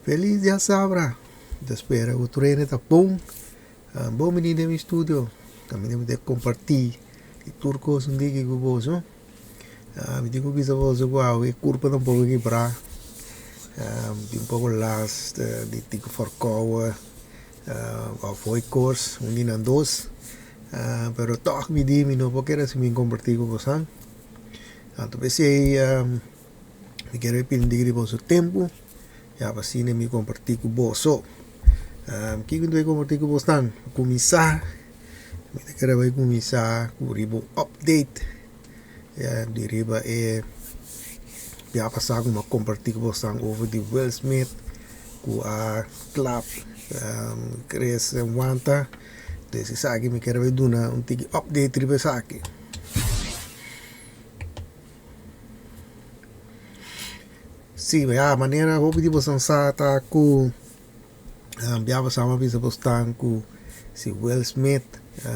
Feliz dia sabra. Mi ta spera ku tur hende ta bon. Bon bini den mi studio. Kaminda mi ta kompartí di tur kos un diki ku boso. Mi tin ku bisa boso ku awe e kurpa ta un poko kibrá. Mi tin un poko last di tin ku fòrkòwe òf hooikoorts, un di nan dos. Pero tòg mi di mi no por keda sin mi kompartí ku boso. Anto p'esei. Mi kere pidi un diki di boso tempu ya pa asina mi kompartí ku boso. Kiko mi ta bai kompartí ku bosnan? Pa kuminsá mi ta kere bai kuminsá ku riba un update di riba e bia pasá ku mi a kompartí ku bosnan over di Will Smith ku a klap Chris wanta. Des esaki mi kere bai duna un tiki update riba esaki. Sí, ya manera hopi di boso sa ta ku bia pasá mi a bisa bos tan ku si Will Smith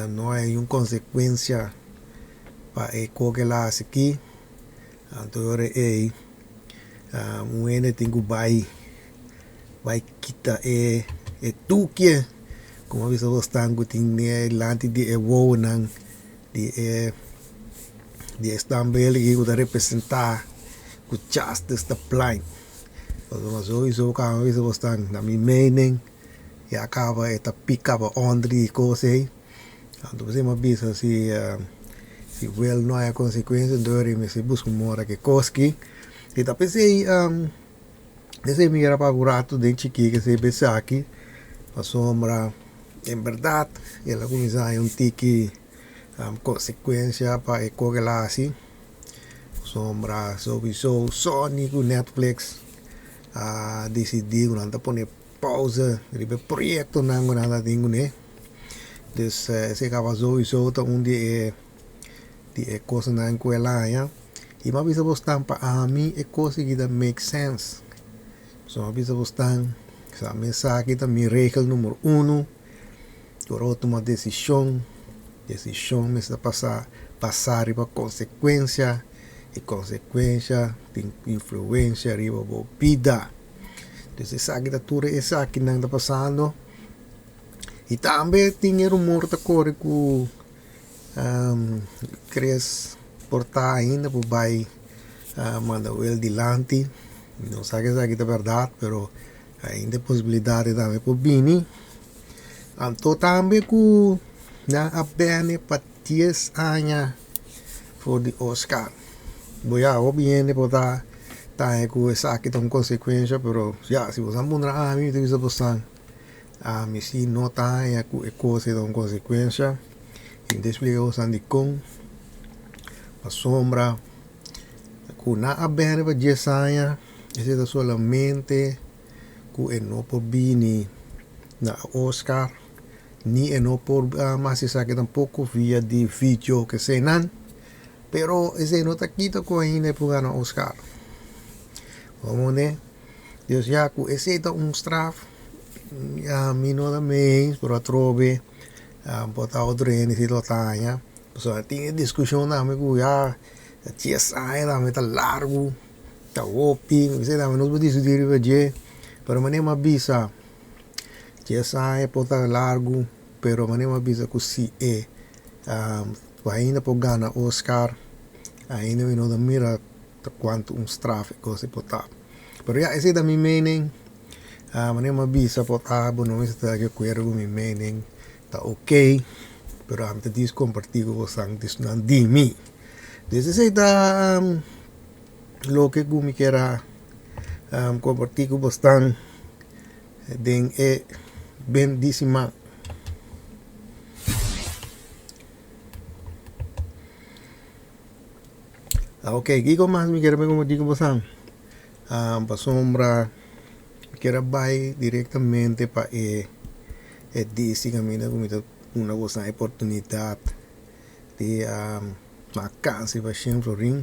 no hay un konsekuensia pa e kos ku el a hasi aki, anto e ora ei un hende tin ku bai bai kita e tukie ku mi a bisa bos tan ku tin dilanti di e wowonan. Di e di e standbeeld aki ku ta representá ku justice ta blind. Pasobra souiso kaba bisa bo stan na mi mening ya kaba e ta pika pa ònder di e kos ei. Anto p'esei mi a bisa si si Will no haya konsekuensia enton e mester buska un mora ku e kos aki. I ta p'esei p'esei mi kere papia un ratu den chikí kesei p'esaki pasobra. En bèrdat el a kuminsá haña un tiki konsekuensia pa e kos ku el a hasi, pasobra souiso Sony ku Netflix a disidí ku nan ta pone pausa riba e proyektonan ku nan ta tin kuné. Dus esei kaba souiso ta un di e di e kosnan ku el a haña. I mi a bisa bos tan pa ami e kos aki ta make sense. So mi a bisa bos tan. Sa mi esaki ta mi regel numero uno, ora bo tuma desishon, desishon mester pasa basa riba konsekuensia i konsekuensia tin influensia riba bo bida. Entonces esaki ta tur esakinan ta pasando i tambe tin e rumor ta kore ku Chris por ta ainda por bai manda wel dilanti. Mi no sa ku esaki ta bèrdat pero ainda e posibilidat ei tambe por bini. Anto tambe ku nan a bene pa dies aña for di Oscar. Bo ya hopi hende por ta taña ku esaki ta un konsekuensha pero ya si bo sa puntra ami mi ta bisa bosan ami si no ta haña ku e kos ei ta un konsekuensha i mi ta esplika bosan dikon pasobra. Ku nan a bende pa dies aña, esei ta solamente ku e no por bini na Oscar, ni e no por hasi esaki tampoko via di video kesenan, pero esei no ta kita ku ainda e por gana Oscar. Bo mone? Dus ya ku esei ta un straf, mi no ta mee eens, pero atrobe por ta otro hende si lo ta haña. Pasobra tin e diskushon tambe ku ya dies aña tambe ta largu, ta hopi, esei tambe nos por diskutí riba dje, pero manera mi a bisa dies aña por ta largu, pero manera mi a bisa ku si e ainda por gana Oscar ainda mi no ta mira ta kuantu un straf e kos ei por ta. Pero ya esei ta mi mening, manera mi a bisa por ta bo no mester ta di akuerdo ku mi mening. Ta ok, pero ami ta dis comparti cu bosan disnan di mi. Dus esey ta loke cu mi kier a comparti cu bosnan den e ben di siman. Ok, kico mas mi kier a comparti cu bosan? Pasobra mi kier a bay directamente pa e. E disi kaminda ku mi ta duna boso e oportunidat di vakansi pa shen florin.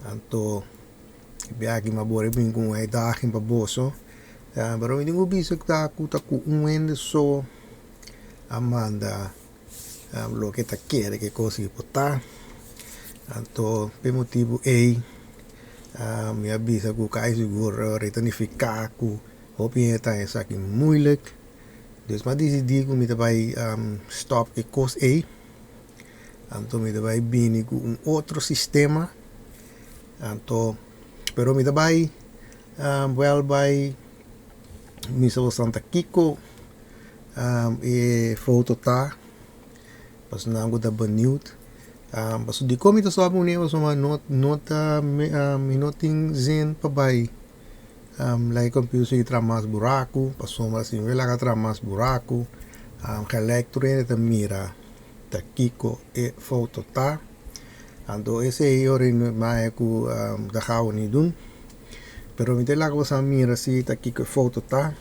Anto e biaha mi a bore bin ku un uitdaging pa boso. Pero mi tin ku bisa ta ku ta ku un hende so a manda loke ta kere ku e kos ei por ta. Anto p'e motibu ei mi a bisa ku kai sigur ora ei ta nifiká ku. Hopi hende ta esaki moeilijk. Dus m'a disidí ku mi ta bai stòp e kos ei. Anto mi ta bai bini ku un otro sistema. Anto, pero mi ta bai wèl bai misa boso ta kiko e foto ta. Pasobra ku ta benieuwd. Pasobra dikon mi ta stòp kuné? Pasobra no no ta mi no tin zin pa bai laga e computer sigui traha mas buraku, pasobra si mi laga traha mas buraku gelijk tur hende ta mira ta kiko e foto ta. Anto esei ora mi haña ku ta gau ni dun, pero mi ta laga boso a mira si ta kiko e foto ta,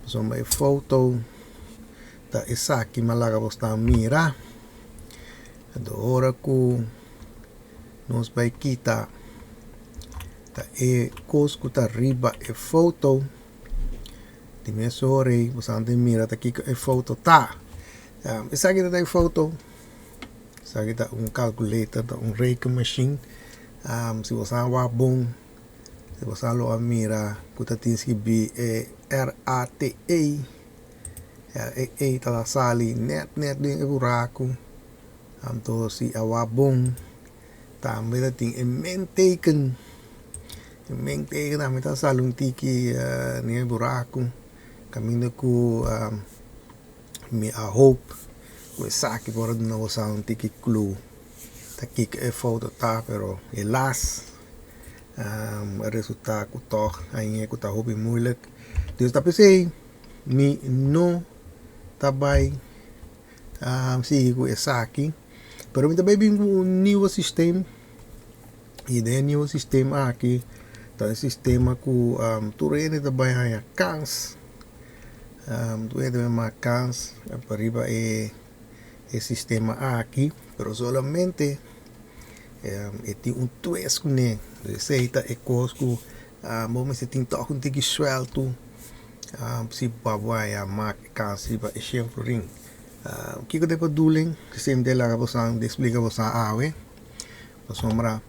pasobra e foto ta esaki mi a laga boso ta mira. Anto ora ku nos bai kita ta e kos ku ta riba e foto, di mes ora ei boso a mira ta kiko e foto ta. Esaki ta e foto, esaki ta un calculator, ta un rekenmachine. Si boso a wak bon, si boso lo a mira ku ta tin skibí e RATE. E e ta sali net net den e buraku. Anto si a wak bon, tambe ta tin e minteken. E minteken tambe ta sali un tiki den e buraku. Kaminda ku mi a hoop ku esaki por a duna boso un tiki clue ta kiko e foto ta, pero helaas a resulta ku tòg ainda ku ta hopi moeilijk. Dus ta p'esei mi no ta bai sigui ku esaki, pero mi ta bai bin ku un nieuwe systeem i den e nieuwe systeem aki ta un sistema ku tur hende ta bai haña kans, tur hende ta bai mak kans pa riba e sistema aki, pero solamente e tin un twist kuné, esei ta e kos ku bo mester tin tòg un tiki suèltu si pa bo haña mak kans riba e shen florin. Kiko ta e bedoeling? Esei mi ta laga boso splika boso awe pasobra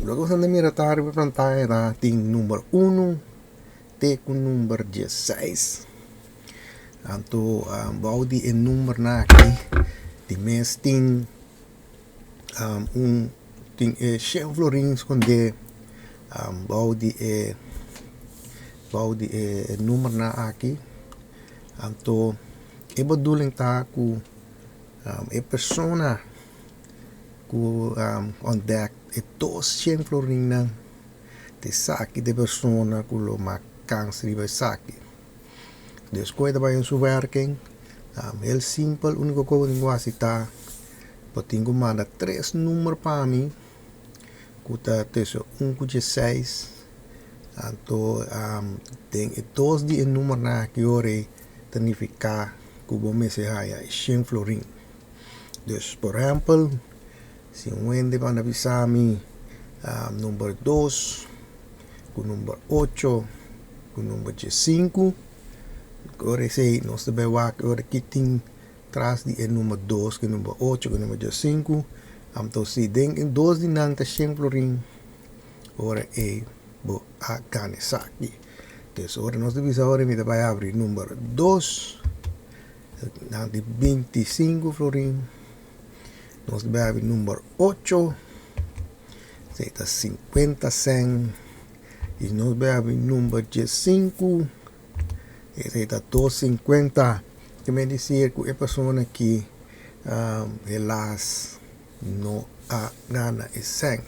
loke boso ta mira ta riba pantaya ta tin number uno te ku number diesseis. Anto bou di e numbernan aki di mes tin un tin e shen florin skondé bou di e bou di e numbernan aki. Anto e bedoeling ta ku e persona ku ontdek e dos shen florinnan ta esaki ta e persona ku lo mak kans riba esaki. Despues ta bai den su werking, heel simpel, uniko kos ku tin ku hasi ta bo tin ku manda tres number pa mi ku ta tussen un ku diesseis, anto den e dos di e numbernan aki ora ei ta nifiká ku bo mester haya e shen florin. Dus por ehèmpel si un hende manda bisa mi number dos ku number ocho ku number diesinku, ora esei nos ta bai wak ora ki tin tras di e number dos ku number ocho ku number diesinku, anto si den e dos di nan ta shen florin ora ei bo a gana esaki. Dus ora nos ta bisa ora mi ta bai habri number dos nan di bintisinku florin, nos ta bai habri number ocho esei ta sinkuenta sèn i nos bai habri number diesinku esei ta dos sinkuenta. Ke men disir ku e persona aki helaas no a gana e sèn.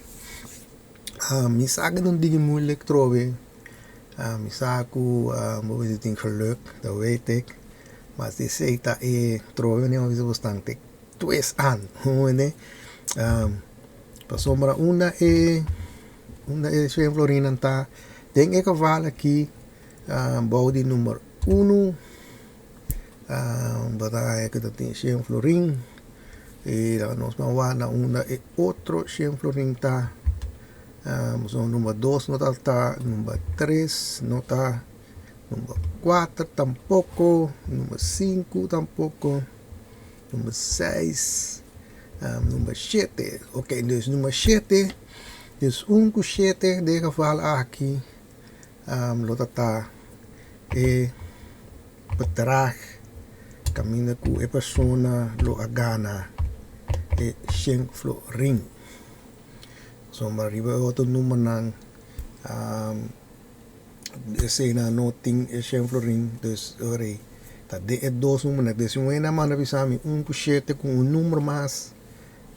Mi sa ku ta un diki moeilijk trobe, mi sa ku bo mester tin geluk, dat weet ik, ma si esei ta e trobe manera mi a bisa bo stan te twist aan, hoende pasobra unda e unda e shen florinnan ta den e geval aki bou di number uno bo ta haña ku ta tin shen florin i laga nos ban wak na unda e otro shen florin ta so number dos no ta ta number tres no ta number kuater tampoko number sinku tampoko. Number seis, number shete. Ok, dus number shete, dus un ku shete den e geval aki, Lo ta ta e bedrag kaminda ku e persona lo a gana e shen florin. Pasobra riba e otro numbernan eseinan no tin e shen florin, dus ora ei ta den e dos numbernan. Dus si un hende a manda bisa mi un ku shete ku un number mas,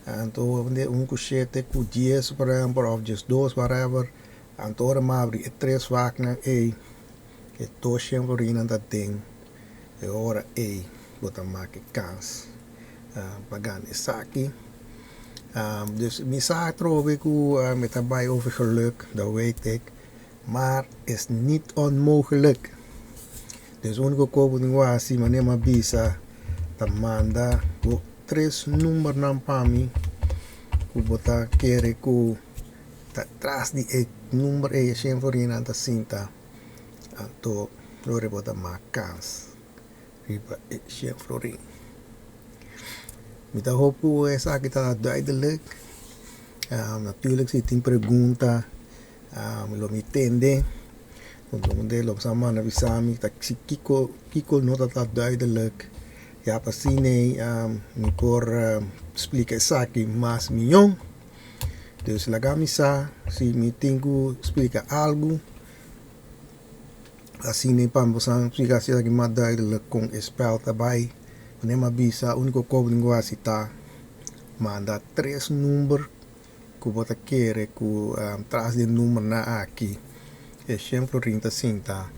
anto un ku shete ku dies por ehempel of diesdos whatever, anto ora mi abri e tres vaknan ei, e dos shen florinnan ta den e ora ei bo ta make kans pa gana esaki. Dus mi sa atrobe ku mi ta bai over geluk, dat weet ik, maar is niet onmogelijk. Dus uniko kos bo tin ku hasi manera mi a bisa ta manda bo tres numbernan pa mi ku bo ta kere ku ta tras di e number ei e shen florinnan ta sinta. Anto lo bo ta mak kans riba e shen florin. Mi ta hoop ku esaki ta duidelijk. Natuurlijk si tin pregunta lo mi tende. Lo sa manda bisa mi ta si kiko kiko no ta ta duidelijk. Ya pa asina mi por splika esaki mas mihó. Dus laga mi sa si mi tin ku splika algu. Asina pa bo sa splika esaki mas duidelijk kon e spel ta bai. Manera mi a bisa uniko kos bo tin ku hasi ta manda tres number ku bo ta kere ku tras di e numbernan aki e shen florin ta sinta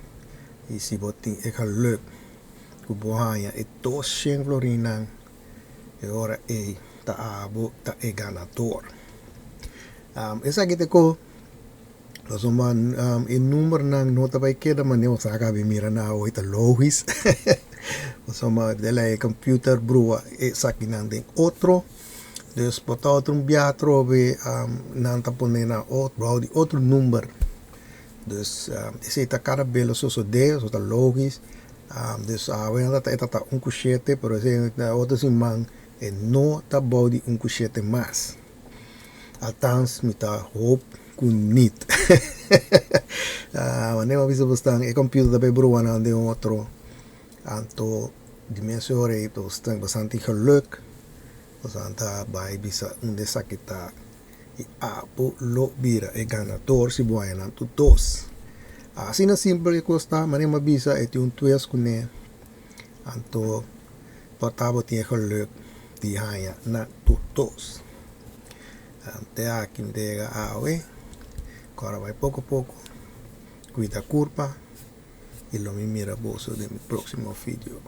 i si bo tin e geluk ku bo haña e dos shen florinnan e ora ei ta abo ta e ganador. Esaki ta ku pasobra e numbernan no ta bai keda manera bo sa kabi mira na awe ta logis pasobra dela e computer brua esakinan den otro dus por ta otro un bia atrobe nan ta pone na bou di otro number dus esei ta kada bes lo sosode eso ta logis dus awe e ta ta un ku shete pero esei otro siman e no ta bou di un ku shete mas. Althans mi ta hoop ku nit. Wanneer mi a bisa bosnan e computer ta bay brua nan den otro anto di mes ora ey bosan tin geluk bosan ta bay bisa unda esaki ta y abo lo bira e ganador si bo haya nan tur dos. Asina simpel e cos ta manera mi a bisa e tin un twist cune anto por ta bo tin e geluk di haña nan tur dos. Te aki mi ta yega awe, kòrda bai poko poko, kuida kurpa i lo mi mira boso den mi próksimo video.